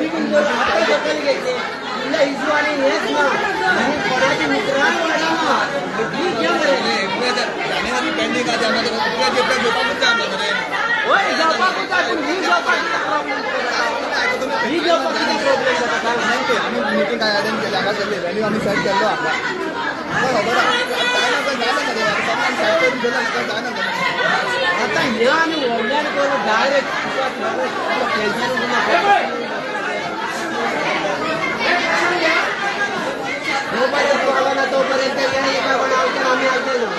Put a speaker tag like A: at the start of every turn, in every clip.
A: Meeting करून आतां दखल घेतली म्हणल्यार इजू आनी हेंच ना आनी कोणाची मित्रांय वाडना ही घे मरे.
B: जानेवारी पेंडींग आसा घेवपाकूच जाय आमकां.
A: हय जावपाकूच जाय पूण ही घेवपाक कितें प्रॉब्लेम जाता? ही घेवपाक कितें प्रॉब्लेम जाता सांग.
B: आमी मिटींग काय अटेंड केली हांगा सगळी व्हेन्यू आमी सेट केल्लो हांगा खबर आसा सेट करून गेलो जायना.
A: आतां हे आमी व्हडल्यान करून डायरेक्ट टेन्शन. जोपर्यंत कळना तोपर्यंत हे एका कोण आवचे आमी आवचे ना.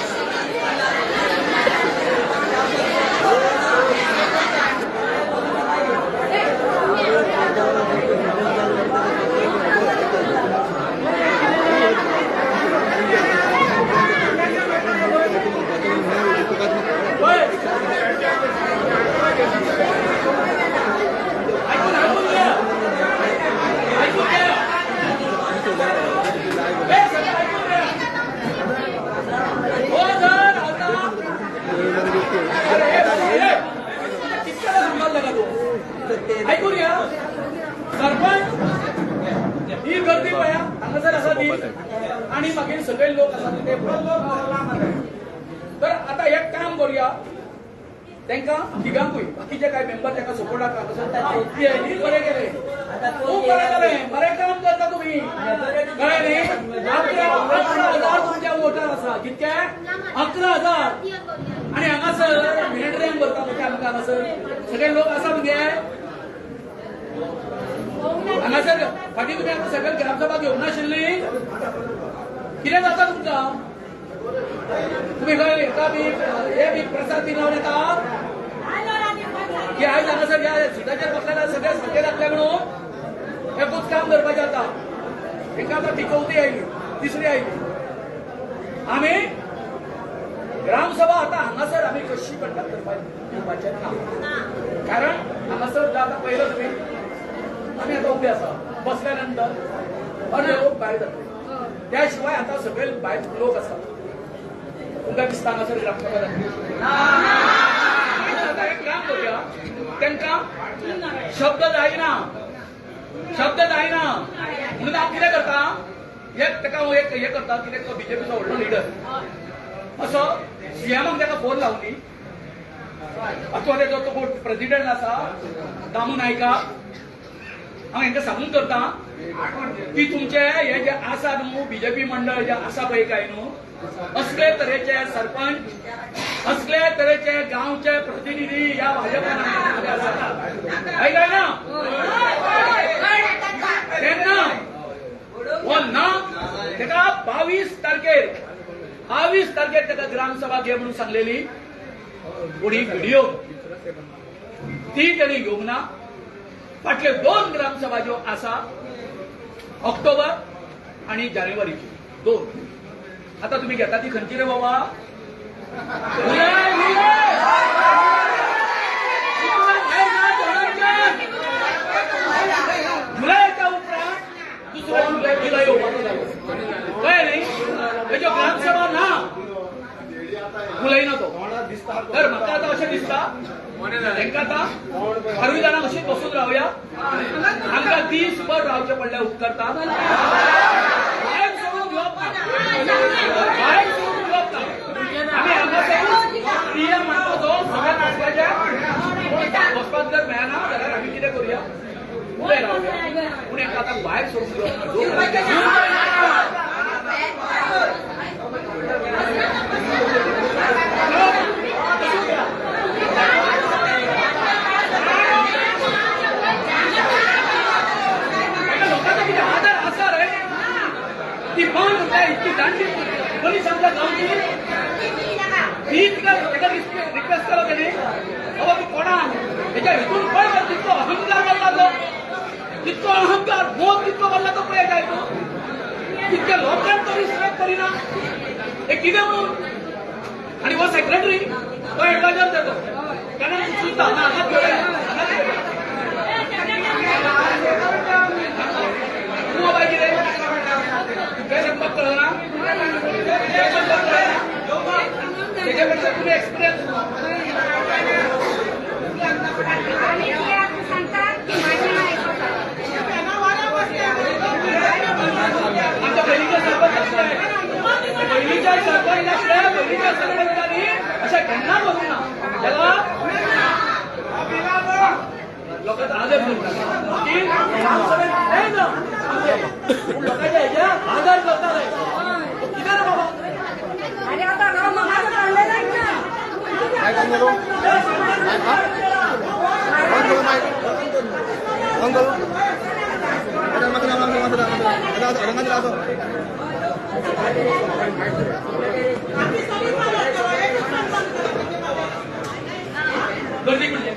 C: ऐकून घ्या सरपंच ही गर्दी पळया हांगासर आसा ती आनी मागीर सगळे लोक आसा ते. तर आता एक काम करूया तांकां तिगांकूय बाकीचे काय मेंबर तांकां सपोर्टाक हांगासर बरें केलें खूब बरें जालें बरें काम करता तुमी कळ्ळें न्ही. 11,000 तुमच्या वोटर आसा कितके 11,000 आनी हांगासर मिलिटरीन भरता म्हणजे आमकां हांगासर सगळे लोक आसा मगे हांगासर फाटीं तुमी आतां सगळे ग्रामसभा घेवंक नाशिल्ली कितें जाता तुमकां? तुमी खंय हेका बी हे बी प्रसाद बी लावन येता की आयज हांगासर ह्या सिटाचेर बसल्या सगळे सारके जातले म्हणून एकूच काम करपाचें आतां. हेका आतां ती चवथी आयली तिसरी आयली. आमी ग्रामसभा आतां हांगासर आमी कशी कंडक्ट करपाक दिवपाचें ना कारण हांगासर आतां पळयलो तुमी आमी आतां उबे आसा बसल्या नंतर अर्दे लोक भायर जातले. त्या शिवाय आतां सगळे भायर लोक आसा तुमकां दिसता हांगासर ग्रामसभा जातली. आतां एक काम करूया तांकां शब्द जायना शब्द जायना म्हणून हांव कितें करता एक ताका हांव एक हें करता कितें तो बीजेपीचो व्हडलो लिडर असो सीएमाक ताका फोन लावनी अथवा तेजो तो कोण प्रेसिडेंट आसा दामू नायका हांव हेंका सांगून करता की तुमचे हे जे आसा न्हू बीजेपी मंडळ जे आसा पळय काय न्हू असले तरेचे सरपंच असले तरेचे गांवचे प्रतिनिधी ह्या भाजपान आसा आयकय ना तेन्ना हो ना तेका 22 तारखेर 22 तारखेर ताका ग्रामसभा घे म्हणून सांगलेली पूण ही व्हिडिओ ती ताणी घेवंक ना. फाटल्यो 2 ग्रामसभा ज्यो आसा ऑक्टोबर आनी जानेवारीच्यो 2 आतां तुमी घेता ती खंयची रे बाबा? जुलयाच्या उपरांत दुसरो जुलय जुलय येवपाचो जालो कळ्ळें न्ही. हेज्यो ग्रामसभा ना उलयना तो. तर म्हाका आतां अशें दिसता तांकां आतां 12 जाणां अशीच बसून रावया आमकां दीसभर रावचें पडलें उपकारता. भायर सरून घेवप ना भायर सरून घेवप ना. आमी हांगासरूच पीएम म्हणटा तो सगळ्यात बसपाचें बसपाक जर मेळना जाल्यार आमी कितें करुया उबे रावया पूण हेका आतां भायर सरून घेवप ना. लोकांचा किती आधार आसा रे ती मान म्हणटा इतकी जाणटी मनीस आमच्या गांवची ती तिका ताका रिक्वेस्ट केलो तेणी बाबा तूं कोणाक हेच्या हितून पळय मरे तितको अहंकार वाडला तो तितको अहंकार मोग तितको वाडला तो पळय काय तो तितक्या लोकांक तो रिस्पेक्ट करिना हे कितें म्हणून. आनी हो सेक्रेटरी तो एडवायजर तेजो कारण सुद्दां हांगाच हांगाच तूं बाय कितें तुका सांगपाक कळना तेज्या पेक्षा तुमी एक्सपिरियन्स
D: सांगतात की माझी
C: की ग्रामसभेत नाही ना पूण लोकांच्या हेच्या आदार करता रे कितें रे बाबा. गर्दी म्हणजे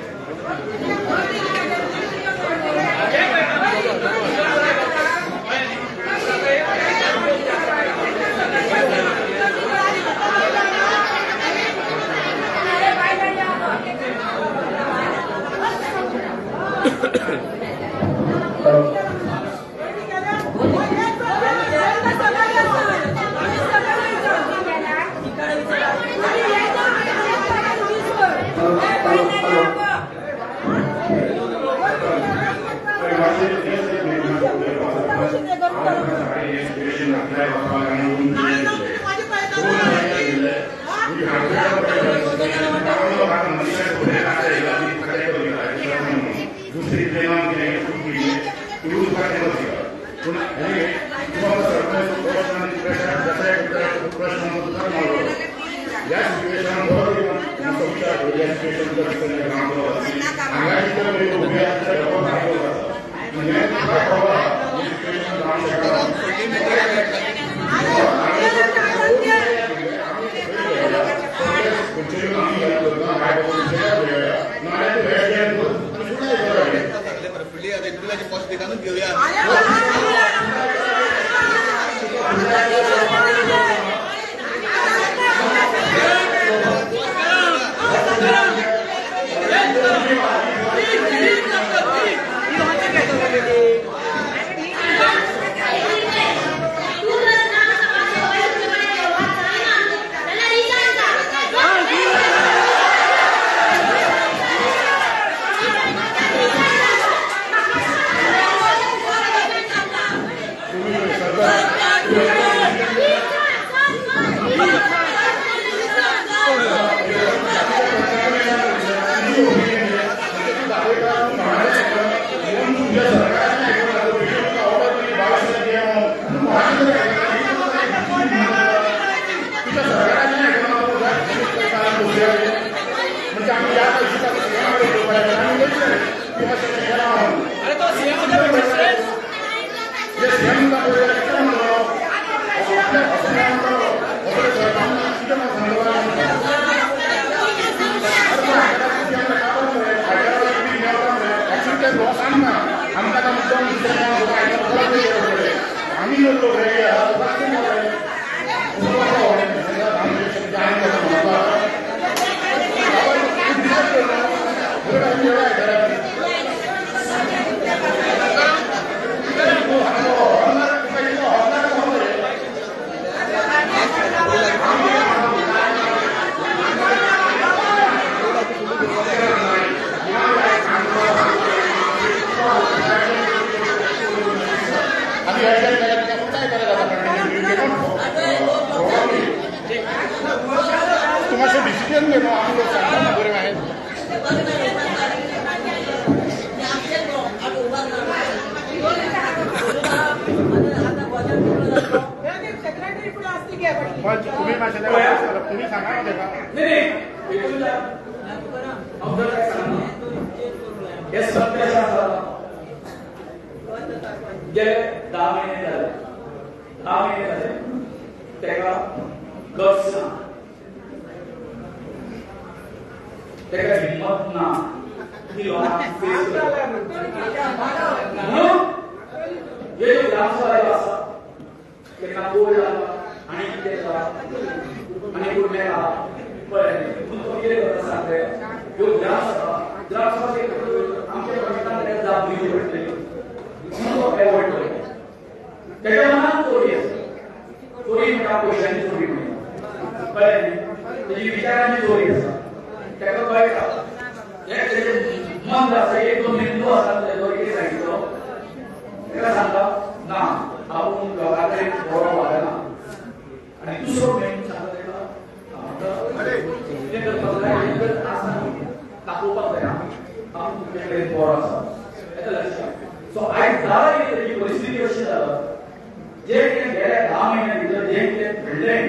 C: जे कितें गेल्या 10 म्हयन्या भितर जे कितें घडलें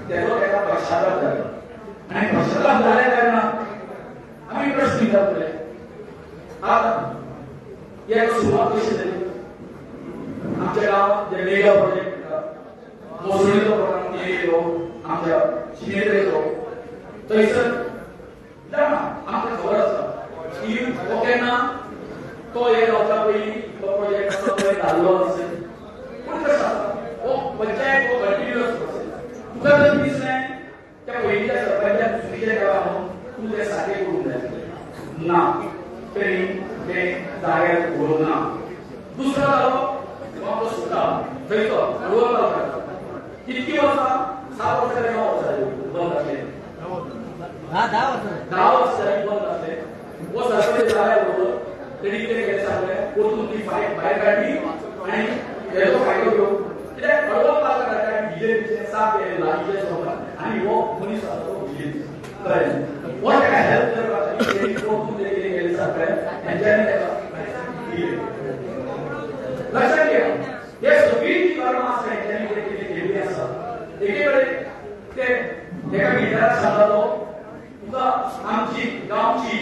C: तेजो ताका पश्चाताप जालो आनी पश्चाताप जाले काय ना आमी प्रश्न विचारतले. आतां हे सुरवात कशी जाली? आमच्या गांवांत जे मेगा प्रोजेक्ट मोसणीचो प्रोग्राम येयलो आमच्या शिमेरेचो थंयसर जाणा आमकां खबर आसा की हो केन्ना तो हे जावच्या पयलीं तो प्रोजेक्ट आसा थंय घाल्लो आसेल. पूण कशें आसा हो पंचायत हो कंटिन्युअस प्रोसेस. तुका जर दिसलें त्या पयलींच्या सरपंचान चुकीचें केलां म्हणून तूं तें सारकें करूंक जाय ना, तेणी तें जाग्यार उरूंक ना. दुसरो जालो आपलो सुद्दां थंयचो रोहन गांवकार कितकी वर्सां 7 वर्सां 9 वर्सां बंद आसलें, 10 वर्सां बंद आसलें. हो सरपंच जाल्या बरोबर तेणी कितें केलें सांगलें, परतून ती फायल भायर काडली आनी हेजो फायदो घेवन कित्याक अडवण पालकाराच्या बीजेपीचे साथ लागींचे संबंद आनी हो मनीस आसा तो बीजेपी कळ्ळें हो ताका हेल्प करपाक तेणी परतून ते कितें केलें सांगलें हेंच्यांनी ताका दिलें. लक्षात घ्या हे सगळीं जी कर्मां आसा हेंच्यांनी कितें कितें केल्लीं आसा. एके कडेन ते एका लिडराक सांगतालो तुका आमची गांवची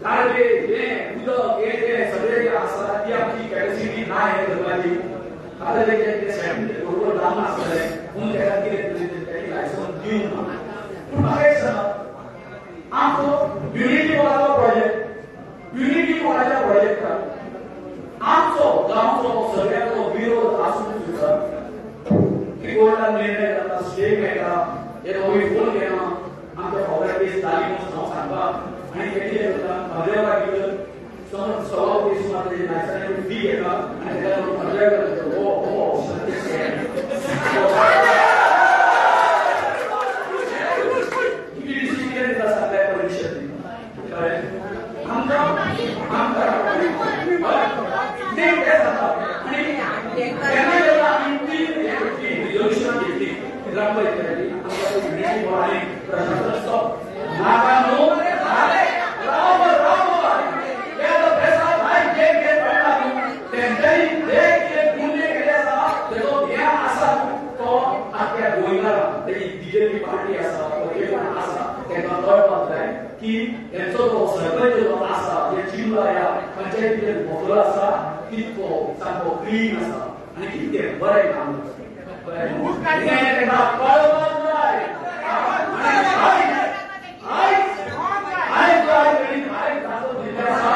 C: गार्बेज हें उदक हें तें सगळें जें आसा ती आमची कॅपेसिटी ना हें करपाची. आतां तेजें कितें सेटल बरोबर जावंक नासलें म्हणून ताका कितें तेणी लायसन्स दिवंक ना. पूण म्हाका एक सांगा, आमचो युनिटी मॉलाचो प्रोजेक्ट, युनिटी मॉलाच्या प्रोजेक्टाक आमचो गांवचो सगळ्यांचो विरोध आसून सुद्दां की कोर्टान निर्णय जाता, स्टे मेळटा, हे दोगूय फोन घेना आमच्या खबर केस जाली म्हणून हांव सांगता आनी ते कितें करता अर्द्या वरां भितर समज 1.25 कोटी सुमार तेजे लायसन्साची फी घेता आनी ताका लागून अर्द्या वरां भितर हो हो ऑप्शन कितें दिता सांगता परमिशन कळ्ळें आमकां आमकां तें सांगता. आनी केन्ना जेन्ना आमी ती घेतली रिजोल्युशन घेतली ग्रामपंचायती आमकां युनिटी मॉल आनी प्रशासन स्टॉप नाका न्हू राव राव हे आतां प्रेसार भायर जे कितें पडला न्हू तेंच्यांनी जे कितें गुन्हे केले आसा तेजो हें आसा तो आख्या गोंयकारांक तेजी बीजेपी पार्टी आसा जे कोण आसा तांकां कळपाक जाय की हेंचो जो सरपंच जो आसा जे चिमला ह्या पंचायतीचेर भोगलो आसा तितको सामको क्लीन आसा आनी कितकें बरें काम बरें तांकां कळपाक जाय. आयज आयज आयज दाखोवन दिल्लें आसा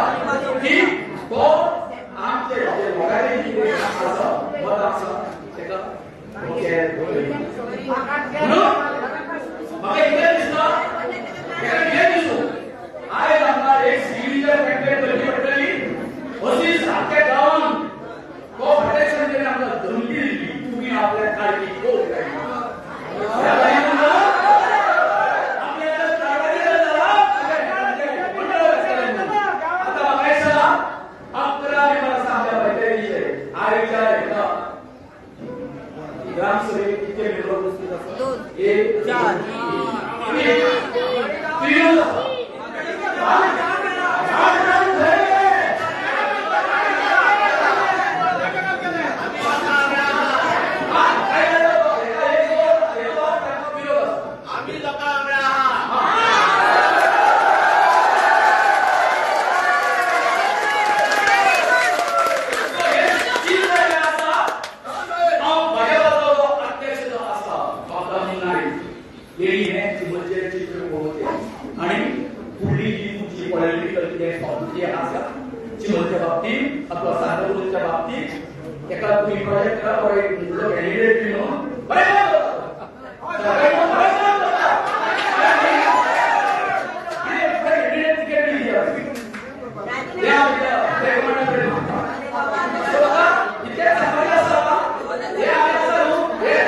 C: की तो आमचे जे लोकांचे कितें आसा मत आसा ताका म्हणून म्हाका इतलें दिसता ताका कितें दिसूं आयज आमकां एक सिग्नेचर कॅम्पेन करची पडटली. अशीच आख्या गांवान तो फाटल्यान तेणें आमकां धमकी दिली तुमी आपल्या काडली कोण काडली आतां म्हाका एक सांगा 11 मेंबर आसा आमच्या पंचायतीचे आयच्या हेका ग्रामसभेक कितके मेंबर उपस्थित आसा? 1 4 3 आसा. चिमलच्या बाबतीत अथवा सांताक्रूजच्या बाबतीत एका तुम्ही प्रोजेक्ट करा बरें फुडलो कॅन्डिडेट बी म्हणून बरें काम करता, बरें काम करता आनी कॅन्डिडेट तिकेट बी दिता इतकें सांगपाचें आसा हें आमी आसा न्हू हें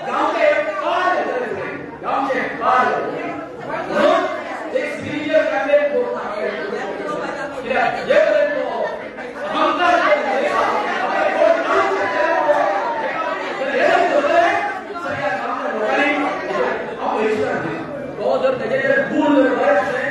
C: गांवचे एक कार्ड येतलें, गांवचे एक कार्ड म्हणून एक सिग्नेचर कॅम्पेन करून कित्याक जे कडेन तो अहंकार लोकांनी हांव बहिश्कार दिना. तो जर तेजे गुण जर बरे आसले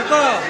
D: धक्को.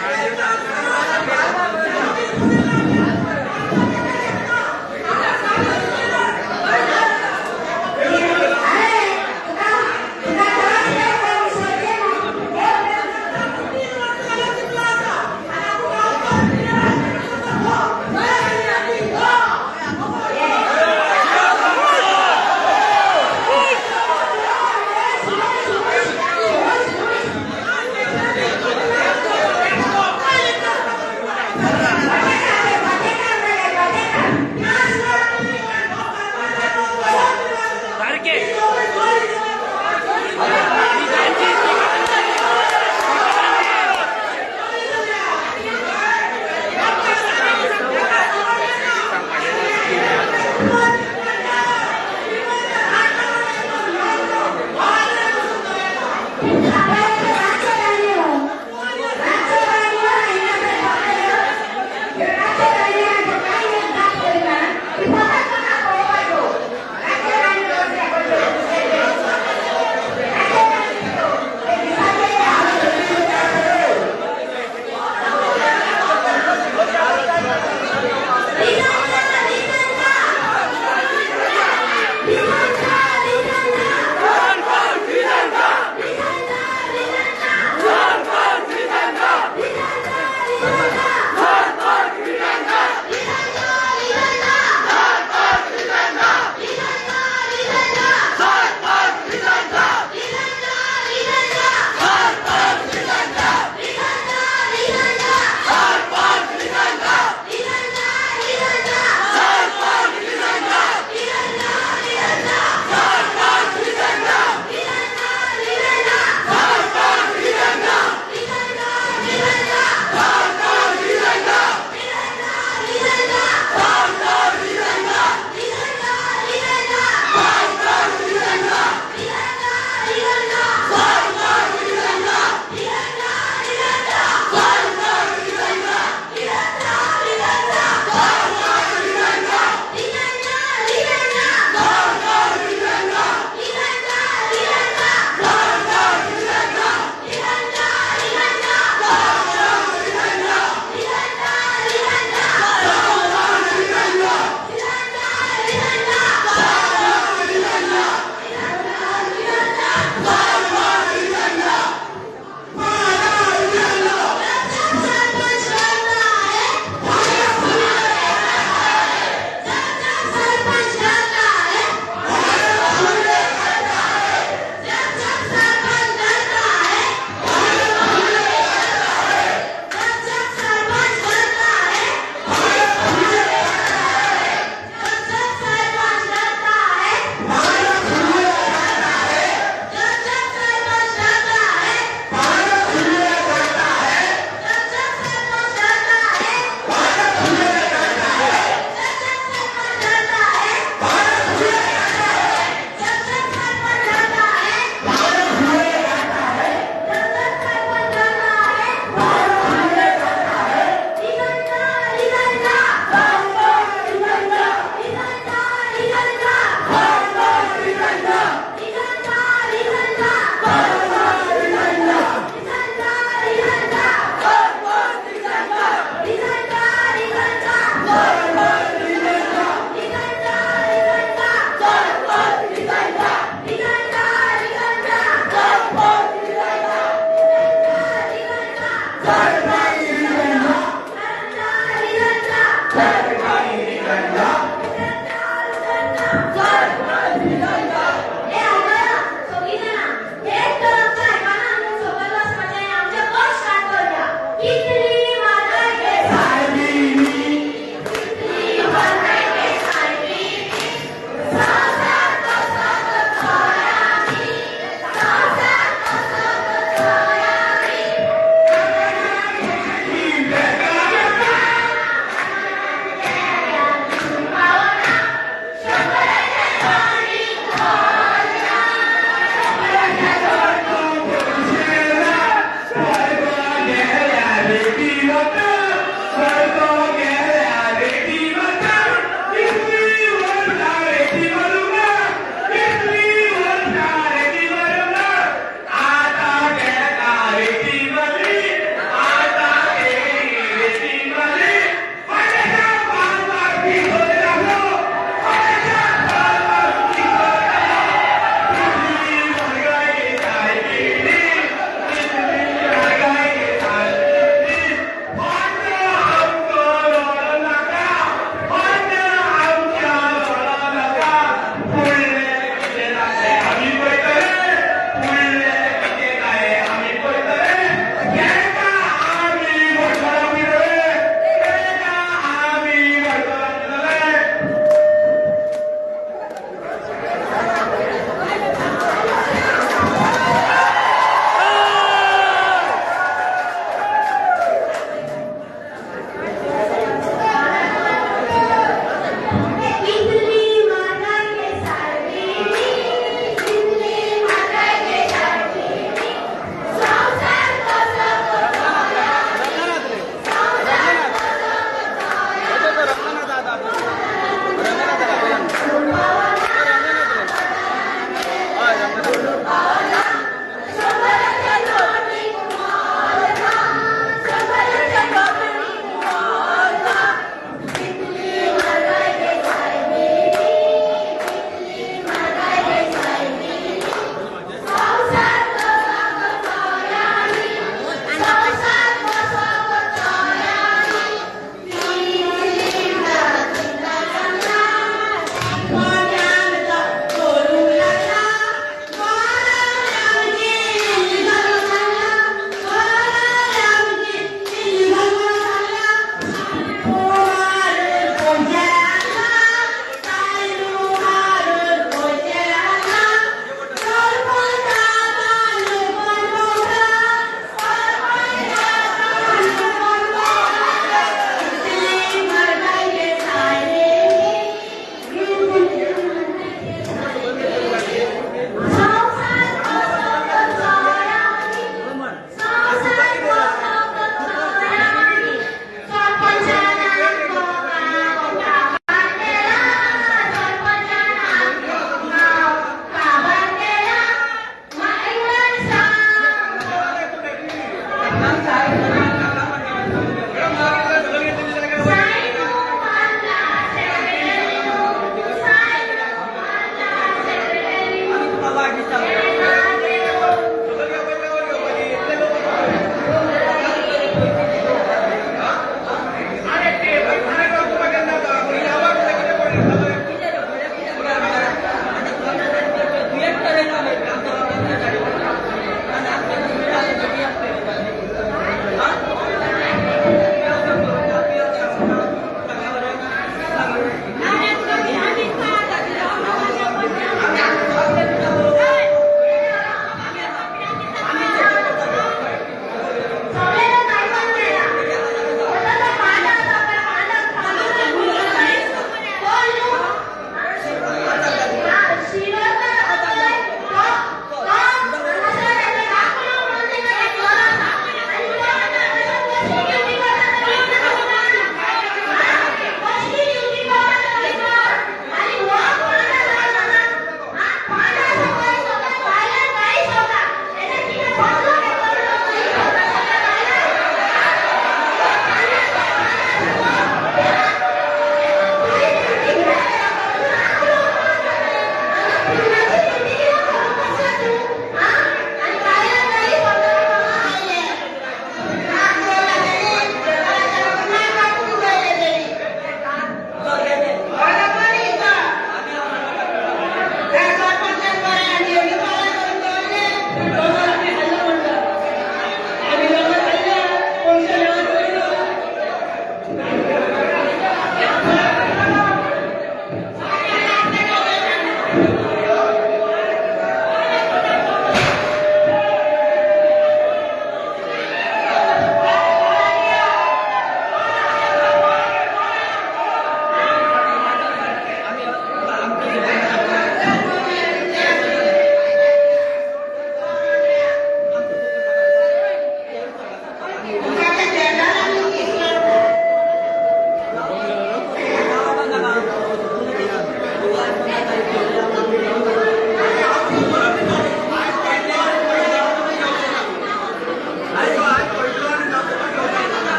A: वायट दिसता.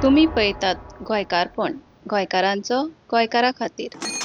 D: तुमी पळयतात गोंयकारपण, गोंयकारांचो गोंयकारा खातीर.